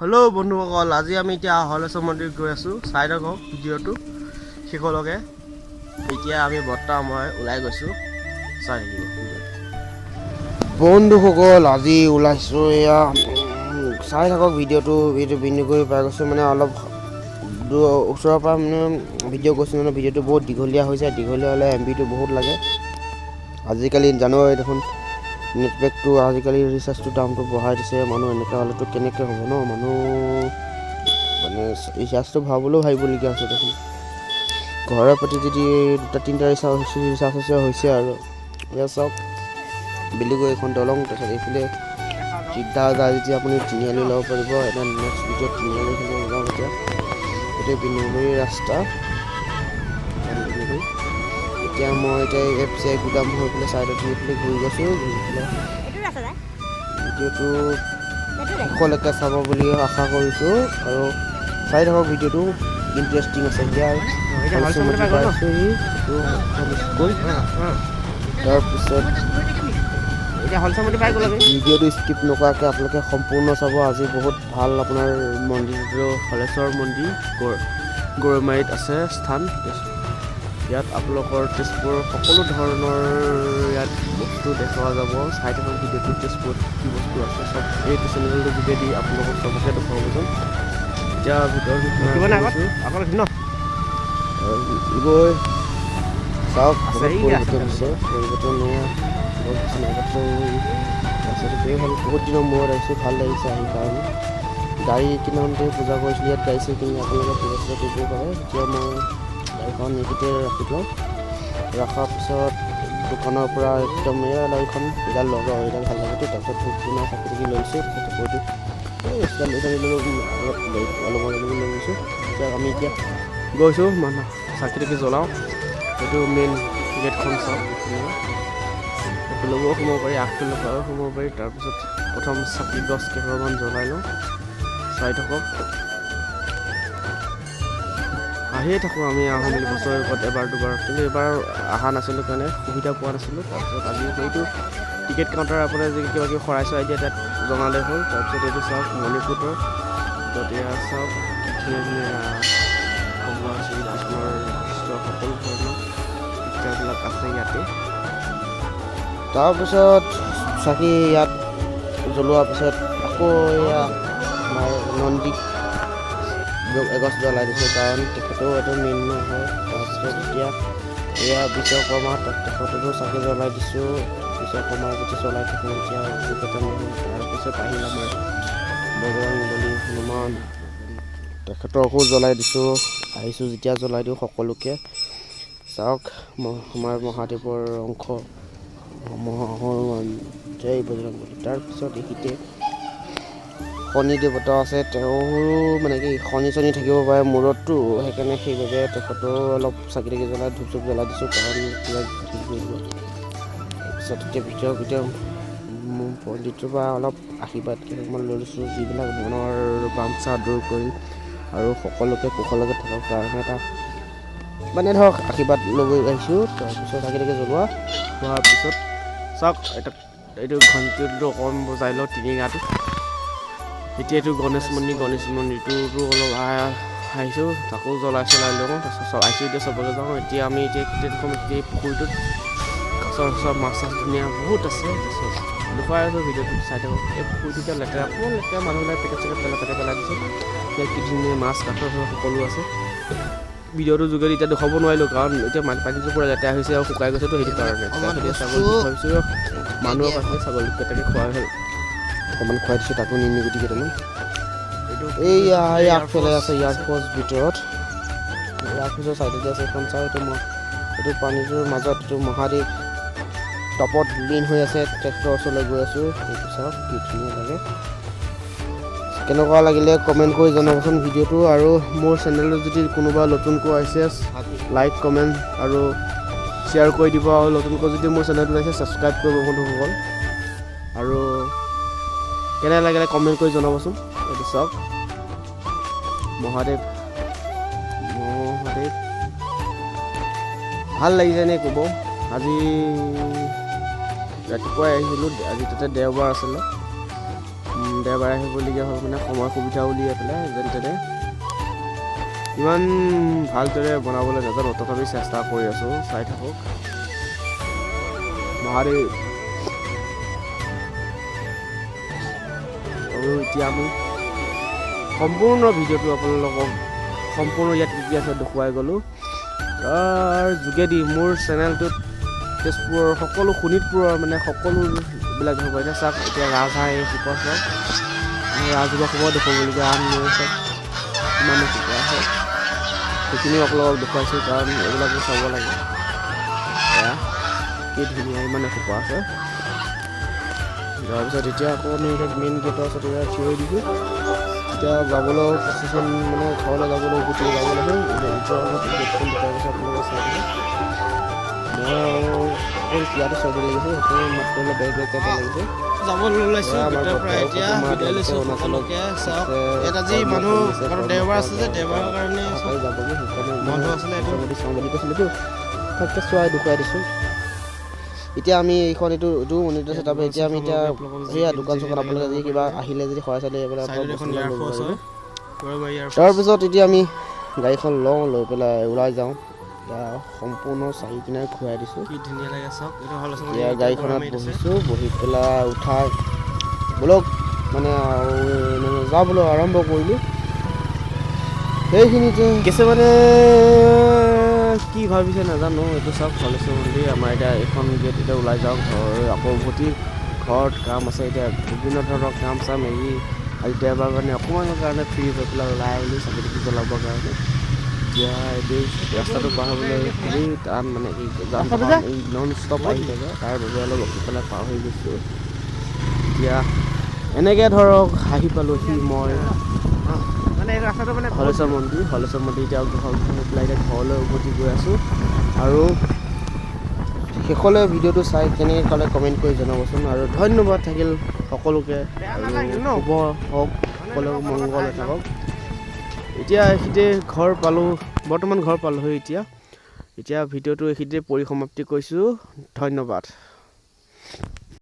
Hello' বন্ধুসকল, আজি আমি এতিয়া হলেশ্বৰ মন্দিৰ গৈ আছোঁ। চাই থাকক ভিডিঅ'টো শেষলৈকে। এতিয়া আমি বৰ্তা মই ওলাই গৈছোঁ, চাই থাকিব ভিডিঅ'টো। বন্ধুসকল, আজি ওলাইছোঁ, এয়া চাই থাকক ভিডিঅ'টো। এইটো বিন্দুগুৰি পাই গৈছোঁ, মানে অলপ ওচৰৰ পৰা মানে ভিডিঅ' গৈছোঁ, মানে ভিডিঅ'টো বহুত দীঘলীয়া হৈ যায়। দীঘলীয়া হ'লে MBটো বহুত লাগে। আজিকালি জানই দেখোন, নেটপেকটো আজিকালি ৰিচাৰ্জটোৰ দামটো বঢ়াই দিছে। মানুহ এনেকুৱা হ'লেতো কেনেকৈ হ'ব ন? মানুহ মানে ৰিচাৰ্জটো ভৰাবলৈও ভাবিবলগীয়া হৈছে দেখোন। ঘৰৰ প্ৰতি যদি দুটা তিনিটা ৰিচাৰ্জ ৰিচাৰ্জ হৈছে হৈছে আৰু। এয়া চাওক, বেলেগো এখন দলং। তাৰপিছত এইফালে চিধা যায় যদি আপুনি তিনিআলি ল'ব পাৰিব। এটা নেক্সট ভিডিঅ'ত তিনিআলিফালে ওলাম। এতিয়া এইটো বিন্দুগুৰি ৰাস্তা, বিন্দুগুৰি। এতিয়া মই এতিয়া এফ চি I গুদাম হৈ পেলাই ছাইডত গৈ পেলাই ঘূৰি গৈছোঁ, ঘূৰি পেলাই। ভিডিঅ'টো শেষলৈকে চাব বুলি আশা কৰিছোঁ আৰু চাই থাকক ভিডিঅ'টো, ইণ্টাৰেষ্টিং আছে। এতিয়া পাইছোঁহি এইটো স্কুল। তাৰপিছত ভিডিঅ'টো স্কিপ নকৰাকৈ আপোনালোকে সম্পূৰ্ণ চাব। আজি বহুত ভাল আপোনাৰ মন্দিৰটো হলেশ্বৰ মন্দিৰ, গৰৈমাৰীত আছে স্থান। ইয়াত আপোনালোকৰ তেজপুৰৰ সকলো ধৰণৰ ইয়াত বস্তু দেখুওৱা যাব। চাই থাকক ভিডিঅ'টো। তেজপুৰত কি বস্তু আছে চব এইটো চেনেলটোৰ যোগেদি আপোনালোকক চবকে দেখুৱাব যাম। এতিয়া ভিতৰত গৈ চাওক, বহুত পৰিৱৰ্তন হৈছে। পৰিৱৰ্তন বহুত বেছি আগতকৈ ৰাস্তাটো ভাল। বহুত দিনৰ মূৰত আহিছোঁ, ভাল লাগিছে আহি। কাৰণে গাড়ী কিনাওঁতে পূজা কৰিছিলোঁ। ইয়াত গাড়ী চাড়ী কিনি আপোনালোকে পূজা চূজা কৰিব পাৰে। এতিয়া মই গাড়ীখন এইখিনিতে ৰাখি থওঁ। ৰখাৰ পিছত দোকানৰ পৰা একদম এয়া এইখন এইডাল লগাওঁ, এইডাল ভাল লাগেতো। তাৰপিছত ধূপ ধূনা চাকি তাকি লৈছোঁ। তাৰপিছত এইটো এই এইডাল ল'লোঁ, অলপ অলপ লৈ গৈছোঁ। এতিয়া আমি এতিয়া গৈছোঁ, মানুহ চাকি তাকি জ্বলাওঁ। এইটো মেইন গেটখন চাওক, এইফালেও সোমাব পাৰি, আগফালৰ পৰাও সোমাব পাৰি। তাৰপিছত প্ৰথম চাকি গছ কেইঘৰমান জ্বলাই লওঁ, চাই থাকক। আহিয়ে থাকোঁ আমি, আহোঁ বুলি বছৰেকত এবাৰ দুবাৰ, কিন্তু এইবাৰ অহা নাছিলোঁ কাৰণে সুবিধা পোৱা নাছিলোঁ। তাৰপিছত আজি এইটো টিকেট কাউণ্টাৰ, আপোনাৰ যদি কিবা কিবি শৰাই চৰাই দিয়ে তাত জনালে হ'ল। তাৰপিছত এইটো চাওক, মণিকূটৰ য'ত এয়া চাওক, কি ধুনীয়া ধুনীয়া ভগৱান শ্ৰীকৃষ্ণৰ সকলো ধৰণৰ পিকচাৰবিলাক আছে ইয়াতে। তাৰপিছত চাকি ইয়াত জ্বলোৱাৰ পিছত আকৌ এয়া আমাৰ নন্দীক এগছ জ্বলাই দিছোঁ, কাৰণ তেখেতেও এটা মেইন হয়। তাৰপিছত এতিয়া এয়া বিশ্বকৰ্মা, তাত তেখেতৰো চাকি জ্বলাই দিছোঁ। বিশ্বকৰ্মা যেতিয়া জ্বলাই থাকোঁ তেতিয়া দুৰ্ঘটনা নহয়। তাৰপিছত আহিল আমাৰ বজৰংবলী হনুমান, তেখেতকো জ্বলাই দিছোঁ। আহিছোঁ যেতিয়া জ্বলাই দিওঁ সকলোকে। চাওক, আমাৰ মহাদেৱৰ অংশ হনুমান। জয় বজৰংবলী। তাৰপিছত এইখিনিতে শনি দেৱতা আছে। তেওঁৰো মানে কি শনি চনি থাকিব পাৰে মূৰততো, সেইকাৰণে সেইবাবে তেখেতৰো অলপ চাকি তাকি জ্বলাই ধূপ চুপ জ্বলাই দিছোঁ, কাৰণ কিবা ঠিক কৰিব। তাৰপিছত এতিয়া ভিতৰত এতিয়া পণ্ডিতৰ পৰা অলপ আশীৰ্বাদ কেইটামান লৈ লৈছোঁ, যিবিলাক মনৰ বাঞ্ছা দূৰ কৰি আৰু সকলোকে কুশলকে থাকক কাৰণে এটা মানে ধৰক আশীৰ্বাদ ল'ব আহিছোঁ। তাৰপিছত চাকি তাকি জ্বলোৱা হোৱাৰ পিছত চাওক, এটা এইটো ঘণ্টিটো অকণমান বজাই লওঁ, টিলিঙাটো। এতিয়া এইটো গণেশ মন্দিৰ, গণেশ মন্দিৰটোতো অলপ আহিছোঁ, তাকো জ্বলাই চলাই লওঁ। তাৰপিছত চব আহিছোঁ, এতিয়া চবকে যাওঁ। এতিয়া আমি এতিয়া এই পুখুৰীটোত কাছৰ চাছৰ মাছ চাছ ধুনীয়া বহুত আছে। তাৰপিছত দেখুৱাই আছোঁ, ভিডিঅ'টো চাই থাকক। এই পুখুৰীটো এতিয়া লেতেৰা, অকণমান লেতেৰা, মানুহবিলাক পেকেট চেকেট পেলাই তাতে পেলাই দিছে। ইয়াত কি ধুনীয়া মাছ কাছ সকলো আছে। ভিডিঅ'টোৰ যোগেদি এতিয়া দেখুৱাব নোৱাৰিলোঁ, কাৰণ এতিয়া পানীটো পূৰা লেতেৰা হৈছে আৰু শুকাই গৈছেতো, সেইটো কাৰণে। ছাগলী ভাবিছোঁ মানুহৰ কাষতে ছাগলীকেইটাকে খোৱা হ'ল। অকণমান খুৱাই দিছোঁ তাকো, নিনি গুটি কেইটামান। এইয়া এই আগফালে আছে এয়াৰফ'ৰ্চ, ভিতৰত এয়াৰফ'ৰ্চৰ ছাইডতে আছে এইখন। চাওঁ, এইটো এইটো পানীটোৰ মাজত এইটো মহাদেৱ টপত লীন হৈ আছে। ট্ৰেক্টৰৰ ওচৰলৈ গৈ আছোঁ। এইটো চাওক, কি ধুনীয়া লাগে। কেনেকুৱা লাগিলে কমেণ্ট কৰি জনাবচোন ভিডিঅ'টো। আৰু মোৰ চেনেলটো যদি কোনোবা নতুনকৈ আহিছে, লাইক কমেণ্ট আৰু শ্বেয়াৰ কৰি দিব। আৰু নতুনকৈ যদি মোৰ চেনেলটো আহিছে, ছাবস্ক্ৰাইব কৰিব বন্ধুসকল। আৰু কেনে লাগিলে কমেণ্ট কৰি জনাবচোন। এইটো চাওক, মহাদেৱ মহাদেৱ, ভাল লাগিছেনে ক'ব। আজি ৰাতিপুৱাই আহিছিলোঁ, আজি তাতে দেওবাৰ আছিলে। দেওবাৰে আহিবলগীয়া হ'ল, মানে সময় সুবিধা উলিয়াই পেলাই যেন তেনে। ইমান ভালদৰে বনাবলৈ নাজানো, তথাপি চেষ্টা কৰি আছোঁ, চাই থাকক। মহাদেৱ। আৰু এতিয়া আমি সম্পূৰ্ণ ভিডিঅ'টো আপোনালোকক সম্পূৰ্ণ ইয়াত কি কি আছে দেখুৱাই গ'লোঁ। তাৰ যোগেদি মোৰ চেনেলটোত তেজপুৰৰ সকলো, শোণিতপুৰৰ মানে সকলোবিলাক দেখাব। এতিয়া চাওক, এতিয়া ৰাজহাঁহ এই সোপা চাওক, ৰাজহুৱা সোপা দেখুৱাবলগীয়া আন চাওক কিমান সোপা আছে, সেইখিনিও আপোনালোকক দেখুৱাইছোঁ, কাৰণ এইবিলাকো চাব লাগে। এয়া কি ধুনীয়া, ইমান এসোপা আছে। তাৰপিছত এতিয়া আকৌ আমি এতিয়া মেইন গেটৰ ওচৰত এতিয়া থিয় দিছোঁ। এতিয়া যাবলৈ প্ৰচেছন মানে ঘৰলৈ যাবলৈ উভতি যাব লাগে। গেটখন দেখুৱাই গৈছে, আপোনালোকে চাই থাকে। মই অকল ইয়াতে চৰ্দি লাগিছে, সেইটো মাত কৰিলে বেলেগ বেলেগ টাইপৰ লাগিছে। যাবলৈ ওলাইছোঁ এয়া আমাৰ গেটৰ পৰা, এতিয়া কুমাৰ বিদায় লৈছোঁ অৰুণাচলত সকলোকে। চাওক, আছে, ইয়াত আজি কৰ্ম মানুহ কৰি আছে, কাৰণ কৰ্ম দেওবাৰ কৰা আছে যে, দেওবাৰৰ কাৰণে চব অহাকালি যাবগৈ, সেইকাৰণে বন্ধ আছিলে এইটো। মোটামুটি চাওঁ বুলি কৈছিলেতো, তাকে চোৱাই দেখুৱাই দিছোঁ। এতিয়া আমি এইখন এইটো মন্দিৰটো আছে। তাৰপৰা এতিয়া আমি এতিয়া সেয়া দোকান চোকান, আপোনালোকে যদি কিবা আহিলে যদি শৰাই চৰাই এইবিলাক চাইডত এখন বস্তুবিলাক ল'ব এয়াৰফ'ৰ্চ পাৰিব। হয়, গৰৈমাৰী এয়াৰফ'ৰ্চ। তাৰপিছত এতিয়া আমি গাড়ীখন লওঁ, লৈ পেলাই ওলাই যাওঁ। এতিয়া সম্পূৰ্ণ চাৰি কিনাৰে ঘূৰাই দিছোঁ। কি ধুনীয়া লাগে চাওক, এইটো হলেশ্বৰ এতিয়া মন্দিৰ গাড়ীখনত গৰৈমাৰীত আছে। বহিছোঁ, বহি পেলাই উঠাই ব'লক মানে আৰু মানে যাবলৈ আৰম্ভ কৰিলোঁ। সেইখিনিতে কিছুমানে কি ভাবিছে নাজানো। এইটো চাওক হলেশ্বৰ মন্দিৰ আমাৰ। এতিয়া এইখন গেট, এতিয়া ওলাই যাওঁ ঘৰ, আকৌ উভতি ঘৰত কাম আছে। এতিয়া বিভিন্ন ধৰণৰ কাম চাম এৰি আজি দেওবাৰ কাৰণে অকণমানৰ কাৰণে ফ্ৰী হৈ পেলাই ওলাই আহিলোঁ চাকি তাকি জ্বলাবৰ কাৰণে। এতিয়া এইটো ৰাস্তাটো পাৰ হ'বলৈ খুবেই টান, মানে কি যান বাহন এই নন ষ্টপ আহি থাকে, তাৰ বাবে অলপ ৰখি পেলাই পাৰ হৈ গৈছোঁ। এতিয়া এনেকৈ ধৰক আহি পালোহি মই মানে এই ৰাস্তাটো মানে হলেশ্বৰ মন্দিৰ। হলেশ্বৰ মন্দিৰ এতিয়া ঘৰ গৈ পেলাই এতিয়া ঘৰলৈ উভতি গৈ আছোঁ। আৰু শেষলৈ ভিডিঅ'টো চাই কেনেকৈ পালে কমেণ্ট কৰি জনাবচোন। আৰু ধন্যবাদ থাকিল সকলোকে, আৰু শুভ হওক সকলো, মংগলে থাকক। এতিয়া এইখিনিতে ঘৰ পালোঁ, বৰ্তমান ঘৰ পালোহি। এতিয়া এতিয়া ভিডিঅ'টো এইখিনিতে পৰিসমাপ্তি কৰিছোঁ। ধন্যবাদ।